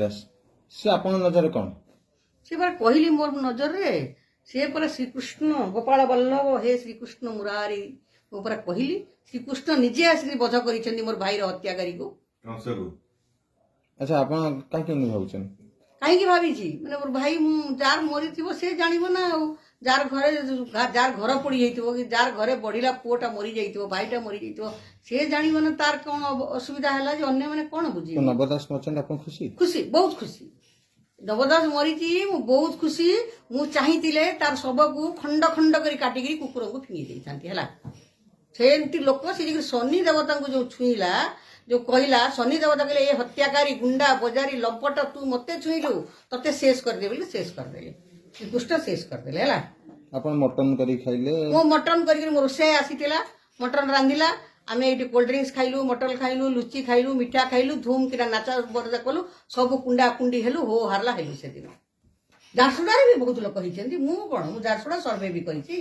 ଦାସ, ସେ ଆପଣଙ୍କ ନଜରରେ କ'ଣ? ସେ ପରା କହିଲି, ମୋର ନଜରରେ ସେ ପରା ଶ୍ରୀକୃଷ୍ଣ, ଗୋପାଳ ବଲ୍ଲଭ ହେ ଶ୍ରୀକୃଷ୍ଣ ମୁରାରୀ। ମୁଁ ପରା କହିଲି, ଶ୍ରୀକୃଷ୍ଣ ନିଜେ ଆସିକି ବଧ କରିଛନ୍ତି ମୋର ଭାଇର ହତ୍ୟାକାରୀକୁ। କଂସକୁ। ଆଚ୍ଛା, ଆପଣ କାହିଁକି ଏମିତି ଭାବୁଛନ୍ତି? କାହିଁକି ଭାବିଛି ମାନେ, ମୋର ଭାଇ, ମୁଁ ଯାହାର ମରିଥିବ ସେ ଜାଣିବ ନା ଆଉ। ଯାହାର ଘରେ, ଯାହାର ଘର ପୋଡ଼ି ଯାଇଥିବ କି ଯାହାର ଘରେ ବଢିଲା ପୁଅଟା ମରିଯାଇଥିବ, ଭାଇଟା ମରିଯାଇଥିବ, ସେ ଜାଣିବ ନା ତାର କଣ ଅସୁବିଧା ହେଲା ଯେ ଅନ୍ୟମାନେ କଣ ବୁଝିବେ? ନବ ଦାସ ମରିଛନ୍ତି, ଆପଣ ଖୁସି? ଖୁସି, ବହୁତ ଖୁସି। ନବଦାସ ମରିଛି, ମୁଁ ବହୁତ ଖୁସି। ମୁଁ ଚାହିଁଥିଲେ ତାର ଶବକୁ ଖଣ୍ଡ ଖଣ୍ଡ କରି କାଟିକିରି କୁକୁରକୁ ଫିଙ୍ଗି ଦେଇଥାନ୍ତି। ହେଲା, ସେମିତି ଲୋକ ସେ ଯାଇକି ଶନି ଦେବତାଙ୍କୁ ଯୋଉ ଛୁଇଁଲା, ଯୋଉ କହିଲା, ଶନି ଦେବତା କହିଲେ, ଏ ହତ୍ୟାକାରୀ, ଗୁଣ୍ଡା, ବଜାରୀ, ଲମ୍ପଟ, ତୁ ମତେ ଛୁଇଁଲୁ, ତତେ ଶେଷ କରିଦେ ବୋଲି ଶେଷ କରିଦେଲେ। ଶ୍ରୀକୃଷ୍ଣ ଶେଷ କରିଦେଲେ। ହେଲା। ଆପଣ ମଟନ କରିକି ଖାଇଲେ? ମୁଁ ମଟନ କରିକି, ମୋ ରୋଷେଇ ଆସିଥିଲା, ମଟନ ରାନ୍ଧିଲା। ଆମେ ଏଇଠି କୋଲ୍ଡ ଡ୍ରିଙ୍କସ ଖାଇଲୁ, ମଟନ ଖାଇଲୁ, ଲୁଚି ଖାଇଲୁ, ମିଠା ଖାଇଲୁ, ଧୁମ୍ କିନା ନାଚା ବଜା କଲୁ, ସବୁ କୁଣ୍ଡା କୁଣ୍ଡି ହେଲୁ, ହୋ ହାରଲା ହେଲୁ। ସେଦିନ ଝାରସୁଗୁଡ଼ାରେ ବି ବହୁତ ଲୋକ ହେଇଛନ୍ତି। ମୁଁ କଣ, ମୁଁ ଝାରସୁଗୁଡ଼ା ସର୍ଭେ ବି କରିଛି।